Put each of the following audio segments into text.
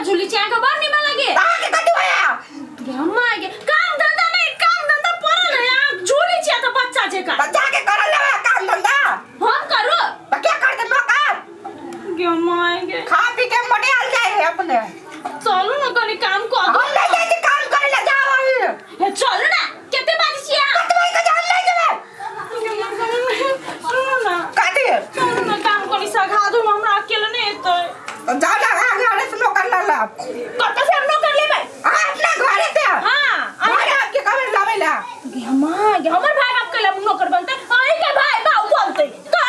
झुली छी अहाँ के बड़ निमन लगे अहाँ के कथी होया अम्मा के काम धंधा नहीं काम धंधा पड़ल है अहाँ झुली छी त बच्चा जेका बच्चा के करल लेबे काम धंधा हम करू त के करते नौकर गे अम्मा के खा पी के मोटियाल जाए है अपने चलू ना कनी काम कर हम नहीं जाए छी काम करे ला जाओ अभी हे चलू ना केते बाजी छी अहाँ कत भाई के जान ले जेबे सुनू ना कथी चलू ना काम कनी सघा दू हमरा अकेले नहीं एतै जाओ ना घरे से नौकर ला ला कत से हम नौकर लेबै अहाँ अपना घरे से हां घरे आपके कबर लावे ला गे अम्मा गे हमर भाई बाप के ला नौकर बनतै अहीं के भाई बाप बनतै त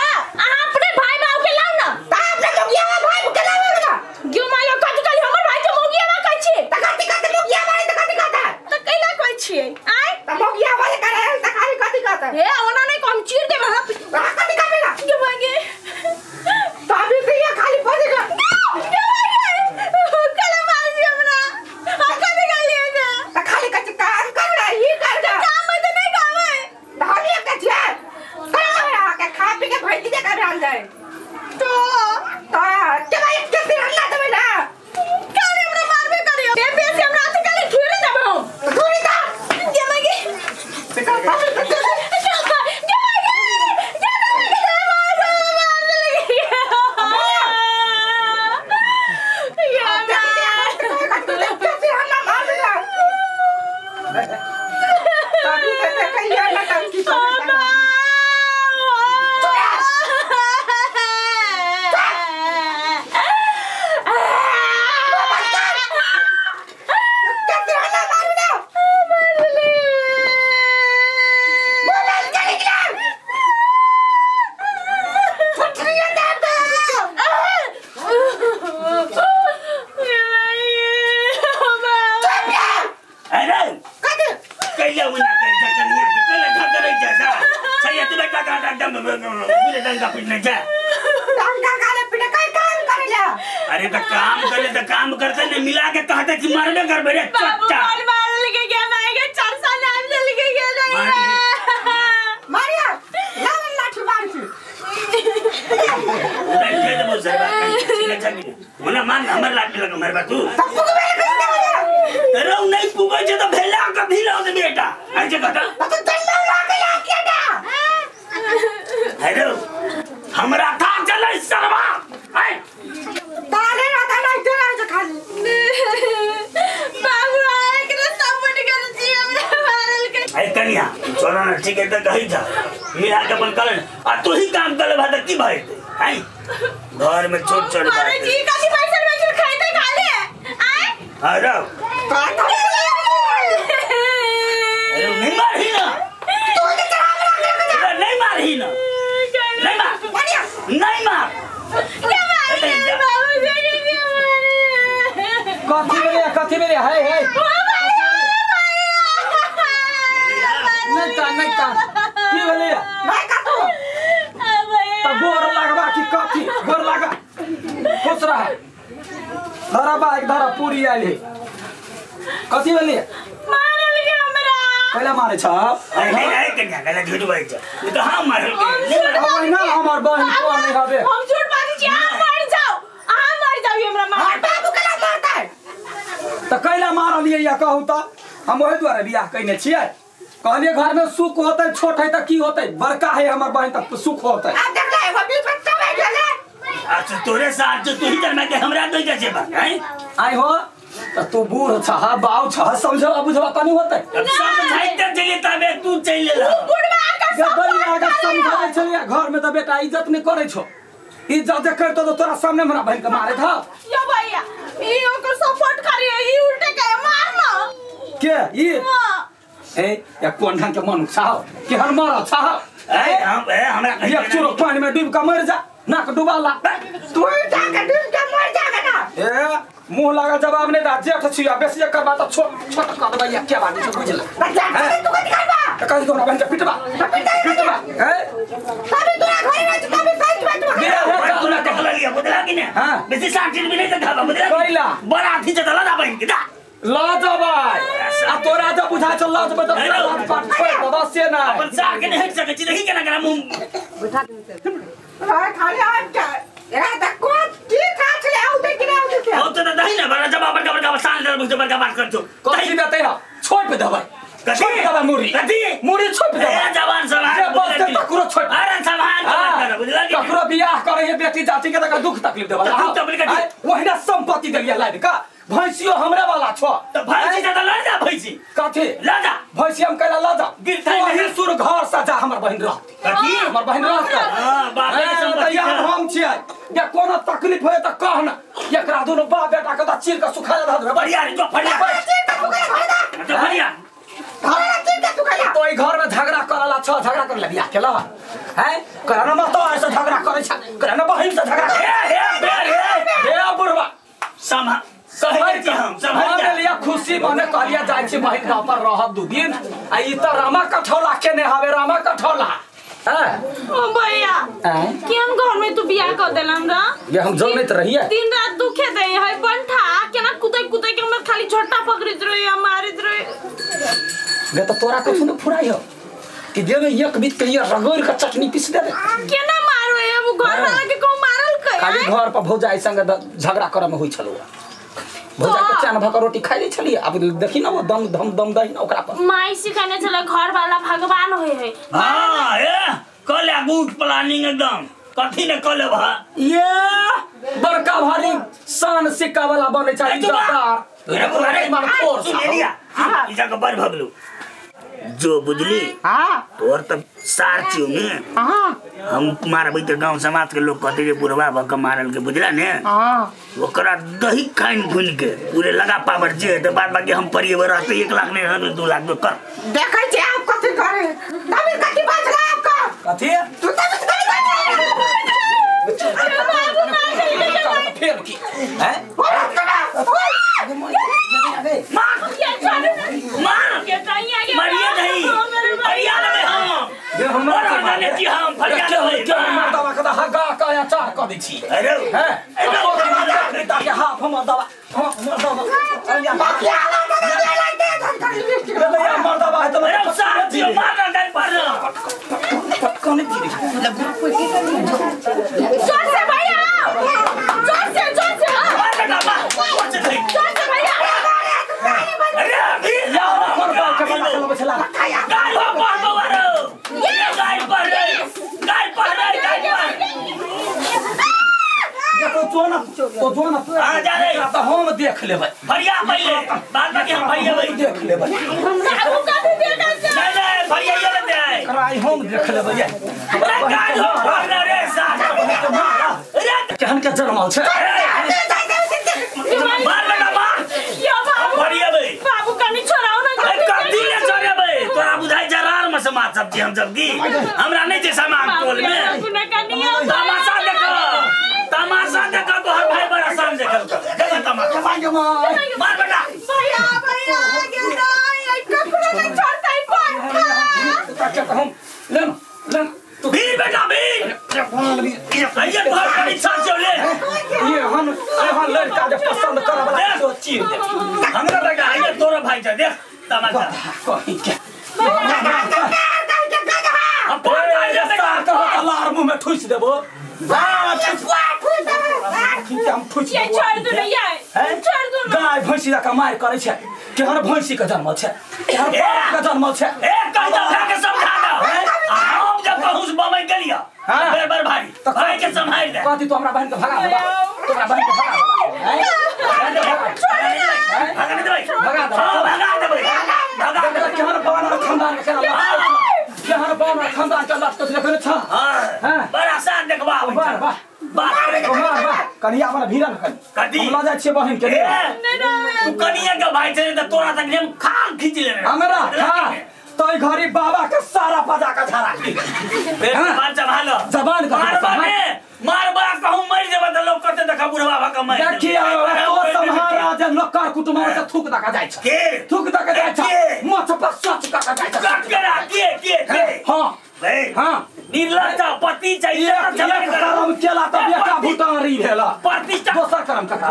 अहाँ अपने भाई बाप के लाउ ना त अपने मोगिया भाई के लावे ला गे माया कथि कहली हमर भाई के मोगिया कहै छी त कथि कथि मोगिया भाई त कथि कहता त कैला कहै छियै आय त मोगिया भाई करे त खाली कथि कहता हे ओना नहीं कम चीर देब हम त कथि कहबे ला गे मागे त अभी से ये खाली बजेगा गे मागे कला मार जी हमरा हम कथि कहलियै ने त खाली कथि काम कर रहा ई कर दे काम त नहीं कामे त हम एक छियै कर के खा पी के भैंसी के कर जाए तो त के भाई के सिर ना देबे ना काले हमरा मारबे करियो ए बेसी हमरा अथि काले धुरे देब हम धुरी दा गे मागे अरे तो काम करे तो काम करते नहीं मिला के कहते कि मरबे करबे रे चट्टा मार मार लेके गया माएगा 4 साल आम से लेके गया नहीं मारिया ला लाठी मार छी दे दे बोल सरबा कहीं मना मान हमर लाठी लगा मरबा तू तब पुगबे ले रो नहीं पुगै छै त भेला कभी लो दे बेटा ऐसे कहता त चल ला के ला के दा हेलो हमरा था चलै सरबा आय ताले राता नहीं दे रहा खाली बाबू आए के सपोर्ट कर जी हमरा मारल के ए कन्या छोरा ना ठीक है त कहि जा मिला के अपन कर आ तू ही काम कर ले त की भई आई घर में छोट छोट बात अरे जी कथि पैसा बैठल खाइते खाले आय अरे अरे नहीं मारही ना तू के चढ़ा के नहीं मारही ना नहीं मार नहीं मार क्या मारी बाबू जी के मारे कथी भेलै है है नहीं ता नहीं ता की भेलै नहीं काटू त गोर लागबा की कथी गोर लागा खुश रह धरा बा एक धरा पूरी आयल है कथी भेलै मारल के हमरा पहले मारे छ अरे नहीं नहीं कन्या कन्या झूठ बोलै छ ई त हम मारल के अब ना हमर बहन को नहीं हबे हम झूठ बाजै छी अहाँ मर जाओ अहाँ मर जाओ हमरा मार बाबू केला मारता है त कैला मारलियै या कहू त हम ओहि दुआरे बियाह कइने छियै कहलियै घर में सुख होतै छोट है त की होतै बड़का है हमर बहन त सुख होतै आ देख ले एगो बीच में चबे गेले अच्छा तोरे साथ जो तू ही जन्मा के हमरा दई जा छे बा हैं आइ हो त तू बूढ़ छह बाऊ छह समझो बुझवा तनी होतै अब समझाइते चलिए तबे तू चलि ले बुढ़वा के सब अगर समझाबै छलियै घर में त बेटा इज्जत नहीं करै छौ इज्जत जे करतो त तोरा सामने हमरा बहन के मारे था यो भैया ई ओकर सपोर्ट करिए ई उल्टे के मार न के ई ए या कोन ढंग के मनुष्य छह केहन मरल छह ए हम ए हमरा एक चूरो पानी में डूब के मर जा नाक डुबा ला तू जाके डूब के मर जाके ना ए मुंह लगा जवाब नहीं दा जेठ छी आ बेसी करबा त छोट छोट कर देबै या के बात छै बुझला तू कथि करबा त कहि तोरा बहन के पिटबा पिटबा ए तभी तोरा घरे रहै छी तभी सच बात तोरा देख लिया बुझला कि ने बेसी साठिन भी नहीं त खाबा बुझला कैला बड़ा अथी छ त लदा बहन के जा ल जबै आ तोरा जब बुझा चल ल जबै त पाट छोड़ देबा से ना अपन सार के नहीं हट सकै छी देखी केना करा मुंह बैठा दे खाली आब के ए त को की खा छले आउ देख ने आउ तू के ओ तो दही ना बड़ा जब बड़का बड़का सान दर बुझ बड़का बात कर छो कथी देतै ह छोप देबै छोप देबै मुरी कथी मुरी छोप देबै ए जवान सवाल जे बसते तकरो छोप अरे सवाल कर बुझला कि ककरो बियाह करे है बेटी जाति के तक दुख तकलीफ देबै दुख तकलीफ कथी ओहिना संपत्ति देलिया लाइद का भैंसियो हमरे वाला छो त भैंसी त ल जा भैंसी कथी ल जा भैंसी हम कैला ल जा गिरथाई सुर घर से जा हमर बहिन रहती कथी हमर बहिन रहत हां बाप के संपत्ति हम छियै या कोनो तकलीफ होय त कह ना एकरा दोनों बाप बेटा के त चीर के सुखा दे देबै बढ़िया रे जो बढ़िया चीर के सुखा दे जो बढ़िया घर चीर के सुखा तो ई घर में झगड़ा करला छ झगड़ा कर ले बियाह केला हैं करना मत ऐसे झगड़ा करे छ करना बहिन से झगड़ा हे हे बे हे हे बुढ़वा समा सही छी हम हम लिया खुशी मने कहलिया जाय छी बहिन गांव पर रहब दू दिन आ ई त रामा कठौला के ने हवे रामा कठौला हैं ओ भैया केन घर में तू बियाह कर देला हमरा ये हम जनैत रहिए दिन रात दुखे दे है बंठा केना कुदै कुदै के हमर खाली झोटा पकड़ित रहे मारित रहे गे त तोरा कथु ने फुराइ हो कि देवे एक बीत के लिए रगड़ के चटनी पीस देबे केना मारबे अब घर वाला के को मारल के खाली घर पर भौजाई संग झगड़ा करे में होई छलो भौजा के चान भक रोटी खाइ दै छलिए अब देखी ना वो दम दम दम दही ना ओकरा पर माई सिखाने छले घर वाला भगवान होय है हां ए कले गुड प्लानिंग एकदम कथी ने कले भा ये बड़का भारी शान सिक्का वाला बनै छै इज्जतदार अरे मार फोर सुन लिया ई जगह बड़ भगलू जो बुझली हां तोर त सार छियो ने हां हम मारबै त गांव समाज के लोग कहते जे बुढ़वा भक मारल के बुझला ने हां ओकरा दही खाइन खुन के पूरे लगा पावर जे त बाद बाकी हम परिवार रहते 1 लाख नहीं रहते 2 लाख कर देखै छी आप कथी करे तभी कथी बाजला आपका कथी तू तभी कथी फेर की हैं मार मार मरिए नहीं फरिया लेबै हम ये हमरा जाने छी हम फरिया लेबै के मर्दवा के हगा का अचार क दै छी अरे हैं के हाफ हमर दवा मर्दवा अरे बाकी आला त ले दे ले मर्दवा है त अरे साहब जी मार ना डर पर कने धीरे जोर से भैया जोर से मार बेटा मार जोर से भैया अरे वीर या हमर बाप के बना चलबै छला गाय हो पर बवारो गाय पर रे गाय पर रे गाय पर देखो तो ना आ जा रे त हम देख लेबै फरिया पहिले बाद बाकी हम फरियाबै देख लेबै बाबू कभी देखा से नहीं नहीं फरिया ये लेते आए कराई हम देख लेबै ये अरे गाय हो पर रे साहब अरे केहन के जन्मल छै मार बेटा मार यो बाबू फरियाबै बाबू कनी छोड़ाओ ना अरे कथी ले छोड़ेबै तोरा बुझाइ जरार में समाज सब छी हम सब की हमरा नहीं छै सामान टोल में तमाशा देख तमाशा देख तोहर भाई बड़ा शान देखल देख तमाशा मार बेटा भैया भैया गे नहीं ककरो नहीं छोड़तै पर हम ले ले तू वीर बेटा वीर आइए घर पर इच्छा से ले ये हम यहाँ लड़का जे पसंद करब वाला तो चीर दे हमरा बेटा आइए तोरा भाई छै देख तमाशा कहीं के हम पर आइए बेटा लार मुंह में ठुस देबो हां हम ठुस ये छोड़ दो ना यार छोड़ दो ना गाय भैंसी का मार करे छै केहन भैंसी के जन्म छै केहन बाप के जन्म छै ए कह दो के समझा दो हम जब कहूं से बम्बई गेलियो बेर बेर भाई भाई के संभाल दे कहती तो हमरा बहन के भगा देबा तोरा बहन के भगा भगा नहीं देबै भगा दे भगा देबै भगा देबै केहन बानर खानदान के केहन बानर खानदान के लट के देखने छ हां बड़ा शान देखबा वाह वाह वाह वाह कनिया वाला भीड़ा न कथी हम ल जाइ छियै बहन के तू कनिया के भाई छै त तोरा तक हम खाल खींच लेने हमरा खा तो घरी बाबा के सारा पजा के झाड़ा जबान संभालो जबान मारबा ने मारबा कहूं मर जेबा त लोग कहते देखा बुढ़वा भा कमाई देखियो तो सम्हारा जे लोकर कुटुम से थूक दका जाइ छै के थूक दका जाइ छै मछ पर सच दका जाइ छै के के के हां भाई हां निर्लज्ज पति चाहिए करम केला त बेटा भूतारी भेला प्रतिष्ठा दोसर करम कका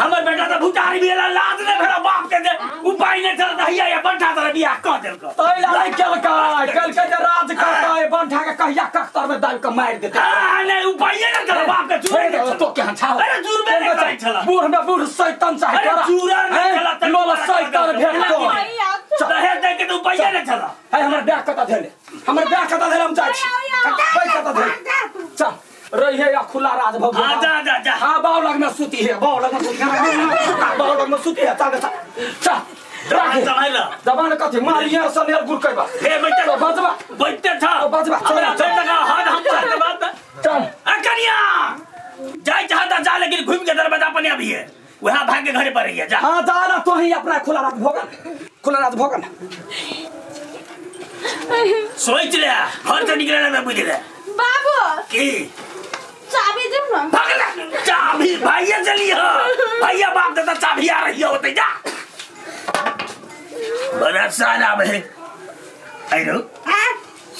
हमर बेटा त भूतारी भेला लाज नै भेला बाप के जे उपाय नै चलत हैया या बंठा तर बियाह क देलक तैला नै केलकै केलकै जे राज करतै बंठा के कहिया कख्तर में दाबि के मारि देतै हां नै उपाय नै चल बाप के चूरे तो केहन छा अरे जुरबे नै करै छला बूढ़ में बूढ़ शैतान चाहे अरे चूरा नै छला त लोल शैतान भेटतो दहेज दे के त उपाय नै छला है हमर बैग कता धेले हमर बैग कता धेले हम जाइ छी बैग कता धेले चल रही है या खुला राज भोग हां जा जा जा हां बाव लग में सुती है बाव लग में सुती है बाव लग में सुती है चल चल चल जबान जबान कथि मारिया सनेर गुर कइबा हे बैठे तो बचबा बैठते था तो बचबा हमरा बेटा का हाथ हम चल बात चल अ कनिया जाय चाहता जा लेकिन घूम के दरवाजा पर अभी है वहां भाग के घरे पर रहिए जा हां जा ना तो ही अपना खुला राज भोगन खुला राज भोगन सोच ले घर से निकले ना बुझ ले बाबू की चाबी दे ना भागला चाबी भैया चली हो भैया बाप दादा चाबी आ रही होते जा बड़ा साला बे अरे हां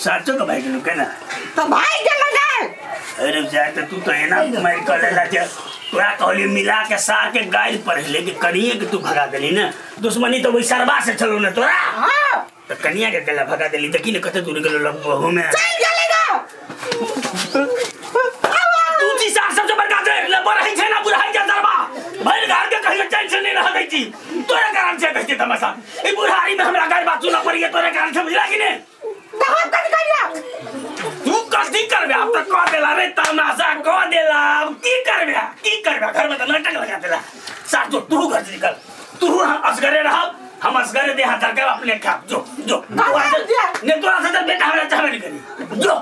साचो का भाई के केना तो भाई के लगा अरे जा त तू तो एना मार कर लेला जे तोरा कहली मिला के सार के गाइल पर लेके कनिए के तू भगा देली ना दुश्मनी तो वही सरबा से चलो ना तोरा हां त कनिया के गला भगा देली देखी ने कते दूर गेलो लगबो में चल गेले ना तू जी सार सबसे बड़का जे ले बरही छै ना बुढ़ाई जा सरबा भरि घर के कहियो चैन से नहीं रह दै छी तोरा कारण से कहै छै तमाशा ई बुढ़ारी में हमरा गाइल बात सुना पड़ी तोरा कारण से बुझला कि ने त हम कथि करिया तू कथि करबे अब त कह देला रे तमाशा कह देला अब की करबे घर में त नाटक लगा देला सार जो तू घर से निकल तू असगरे रह हम असगरे दे हाथ धर अपने खा जो जो ने तोरा से बेटा हमरा चाहबे नहीं करी जो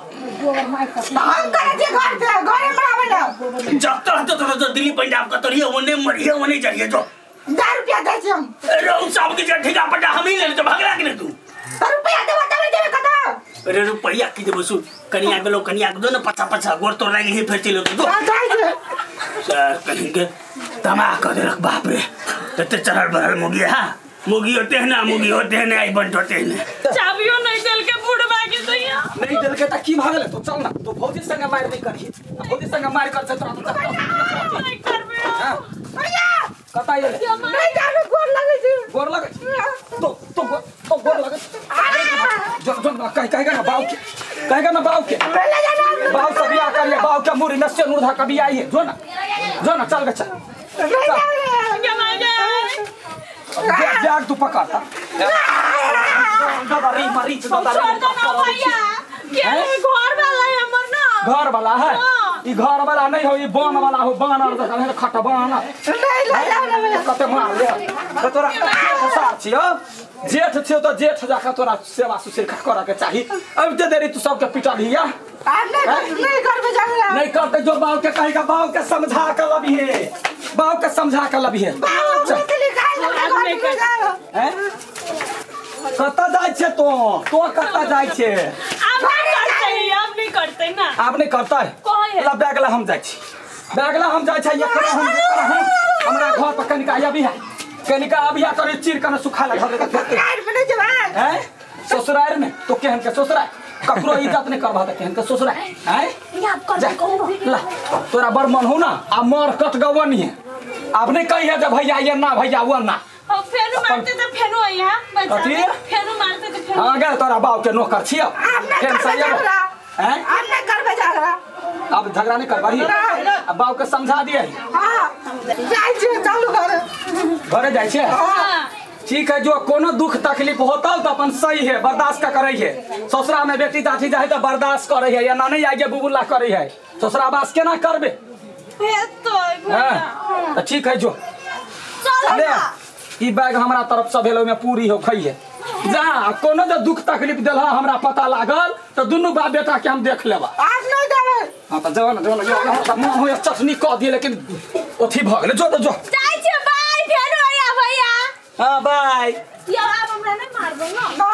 हम करे जे घर से घरे में आवे ना जब तक तो तो दिल्ली पंजाब का तोरिए ओने मरिए ओने जरिए जो 10 रुपया दे छी हम अरे उ सब के ठेका पटा हम ही ले तो भागला के ने तू रुपया देबो तबे देबे कता अरे रुपया की देबो सु कनिया गेलो कनिया के दो ना पछा पछा गोर तोड़ लागि फेर चलो दो हां जाय छै सर कहीं के तमाह कर देलक बाप रे तते चढ़ल बढ़ल मुगी हां मुगी होते है ना मुगी होते है ना आई बंट होते है ना चाबियो नहीं देल के बुढ़वा के सैया नहीं देल के त की भागल तो चल ना तो भौजी संगे मार नहीं करही भौजी संगे मार कर छै तोरा तो नहीं करबे हां भैया कता ये नहीं जानो गोर लगे छै गोर लगे तो तो तो गोर लगे जो जो कह कहेगा ना बाऊ के कहेगा ना बाऊ के ले जाना बाऊ से बियाह करिए बाऊ के मुरी में से मुर्धा कभी आई है जो ना चल के चल नहीं जावे के मार बैग तू पकड़ता दादा री मारी दादा छोड़ दो ना भैया के घर वाला है हमर ना घर वाला है ई घर वाला नहीं हो ई बन वाला हो बन और देखल खट बन नहीं ले जावे कते मार ले तो तोरा सार छियो जेठ छियो तो जेठ जाके तोरा सेवा सुश्रूषा करे के चाही अब ते देरी तू सबके पिटल हिया आ नहीं नहीं करबे जावे नहीं करते जो बाऊ के कहेगा बाऊ के समझा के लबिहे बाऊ के समझा के लबिहे बाऊ के निकाल ले घर में हैं कता जाय छे तो तो कता जाय छे अब नहीं करते अब नहीं करते ना आप नहीं करता है ला बैग ला हम जाय छी बैग ला हम जाय छी एकरा हम हमरा घर पर कनिका अभी है कनिका अभी करे चीर कने सुखा ला घर के ससुराल में नहीं जेबा हैं ससुराल में तो केहन के ससुराल ककरो इज्जत नहीं करबा त केहन के ससुराल हैं आप कर कहू ला तोरा बड़ मन हो ना आ मर कट गवनी है अब नहीं कही है जे भैया ये ना भैया वो ना और फेनु मारते त फेनु आइया बच्चा फेनु मारते त फेनु हां गे तोरा बाप के नौकर छियो अब नहीं करबे झगड़ा हैं अब नहीं करबे झगड़ा अब झगड़ा नहीं करबही अब बाप के समझा दिए हां जाय छी चालू घरे घरे जाय छी हां ठीक है जो कोनो दुख तकलीफ होता तो अपन सही है बर्दाश्त का करे है ससुरा में बेटी जाती जाए तो बर्दाश्त करे है या ना नहीं आगे बुबुला करे है ससुरा बास केना करबे तो हां तो ठीक है जो चल ले ई बैग हमरा तरफ से भेल ओमे पूरी हो खई है जा कोनो जे दुख तकलीफ देलहा हमरा पता लागल तो दुनू बाप बेटा के हम देख लेबा आज नहीं देबे हां त जाओ ना जाओ ना मुंह हो चटनी क दिए लेकिन ओथी भ गेलै जो जो जाय छै बाय फेर होया भैया हां बाय यो अब हमरा नहीं मारबो ना ना